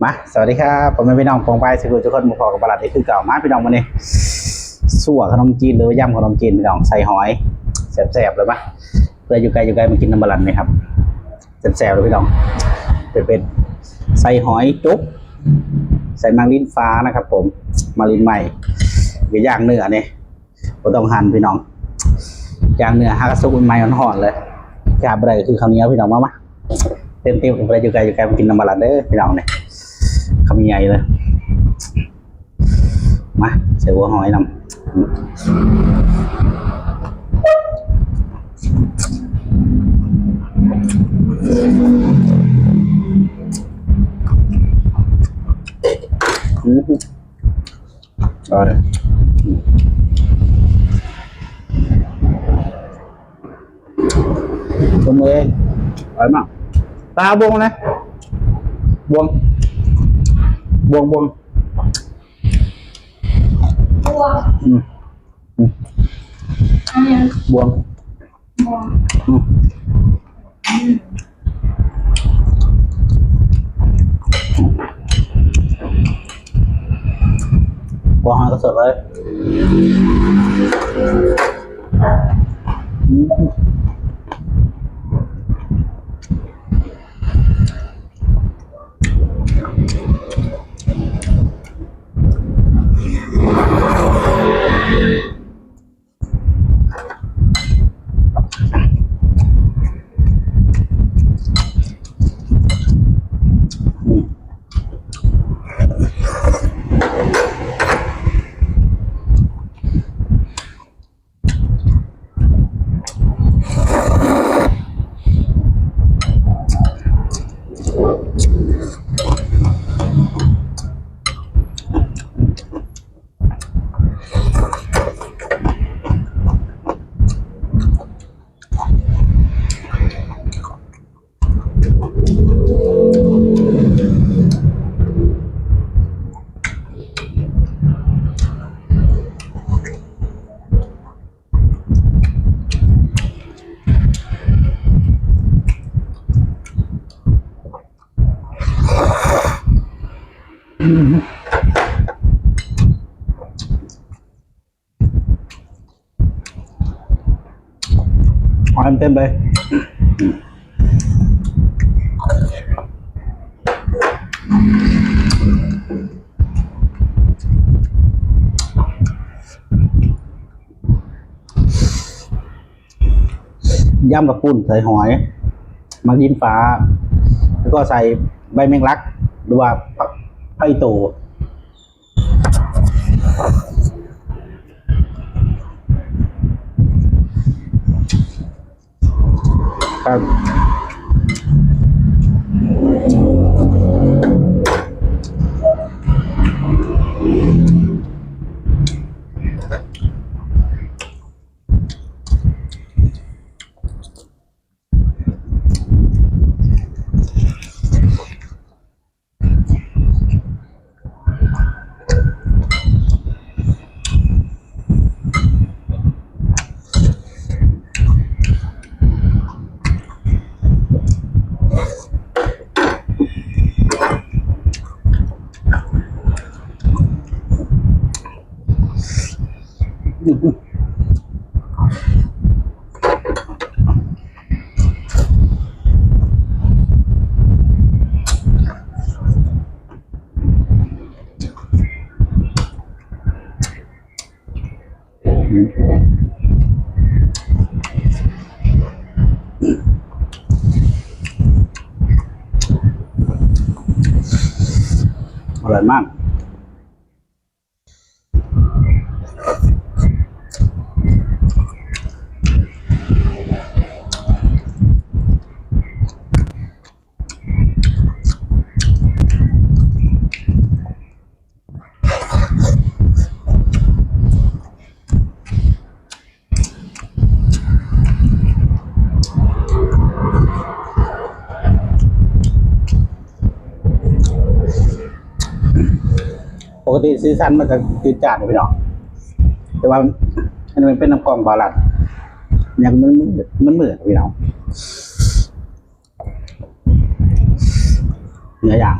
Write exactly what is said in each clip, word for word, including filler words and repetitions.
มา สวัสดีครับ ผมเป็นพี่น้องปองไปสุขุทุกคน มาพบกับปลาดอีกคือเก่า มาพี่น้อง วันนี้สั่วขนมจีน หรือว่ายำขนมจีน พี่น้อง ใส่หอย แซ่บๆเลย มา เพื่ออยู่ไกลอยู่ไกลมากินน้ำปลาดนี่ครับ แซ่บๆเลยพี่น้อง เป็นเป็นใส่หอยจุ๊บ ใส่หมากลิ้นฟ้านะครับผม หมากลิ้นใหม่ ไปย่างเนื้อเนี่ย บ่ต้องหั่นพี่น้อง ย่างเนื้อหากระสุกใหม่ๆ อ่อนๆเลย ขาดบ่ได้ก็คือข้าวเหนียวพี่น้อง มามา เต็มๆ ไปอยู่ไกลอยู่ไกลมากินน้ำปลาดเด้อพี่น้องเนี่ย คำใหญ่เลย มา ใส่หัวหอยนำ อืม อร่อย ตัวมือเอง อร่อยมาก ปลาบวงนะ บวง บวง บวง บวง อืม อืม อันนี้ บวง บวง อืม อืม บวงหอยก็สดเลย อืม อืม หอยเต็มเลย ยำข้าวปุ้นใส่หอย หมากลิ้นฟ้า แล้วก็ใส่ใบแมงลัก หรือว่าผัก ผักอีโต ครับ อร่อยมาก ปกติสีสันมันจะจืดจางพี่น้อง แต่ว่าอันนี้มันเป็นน้ำกล่องบาลัด อย่างมันมืด มันมืดพี่น้อง เนื้อย่าง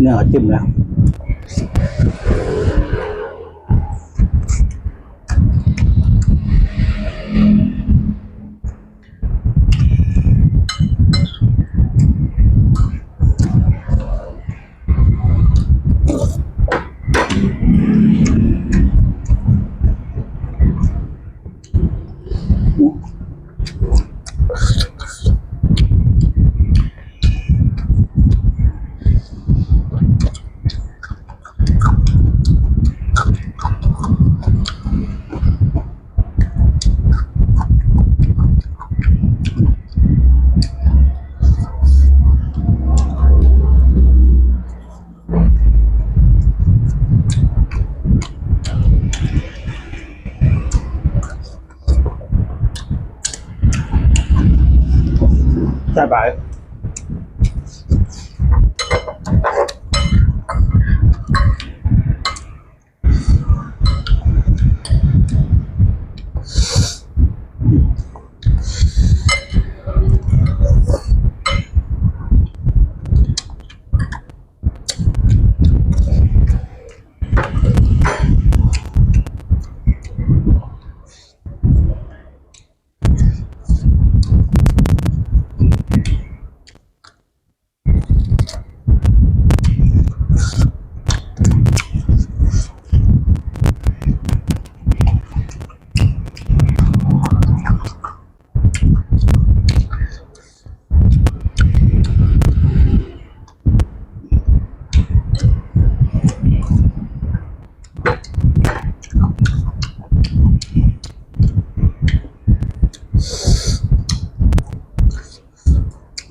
เนื้อก็จิ้มแล้ว แซ่บหลาย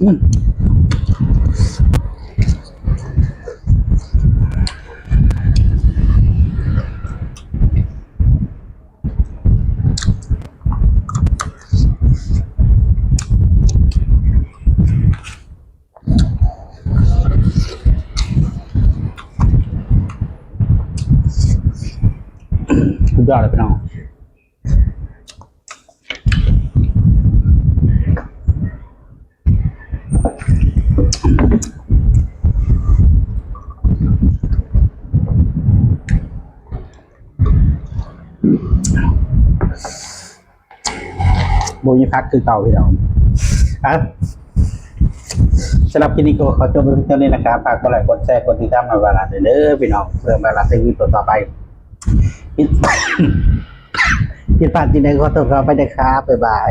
อืม สุดยอดเลยพี่น้อง บ่มีผักคือเก่าพี่น้อง ครับ สำหรับคลิปนี้ก็ขอจบเพียงเท่านี้นะครับ ฝากกดไลค์กดแชร์กดติดตามให้บาลาเด้อพี่น้อง เพื่อบาลาจะมีตัวต่อไป ผิด ผิดพลาดที่ไหนขอโทษขออภัยนะครับ บ๊ายบาย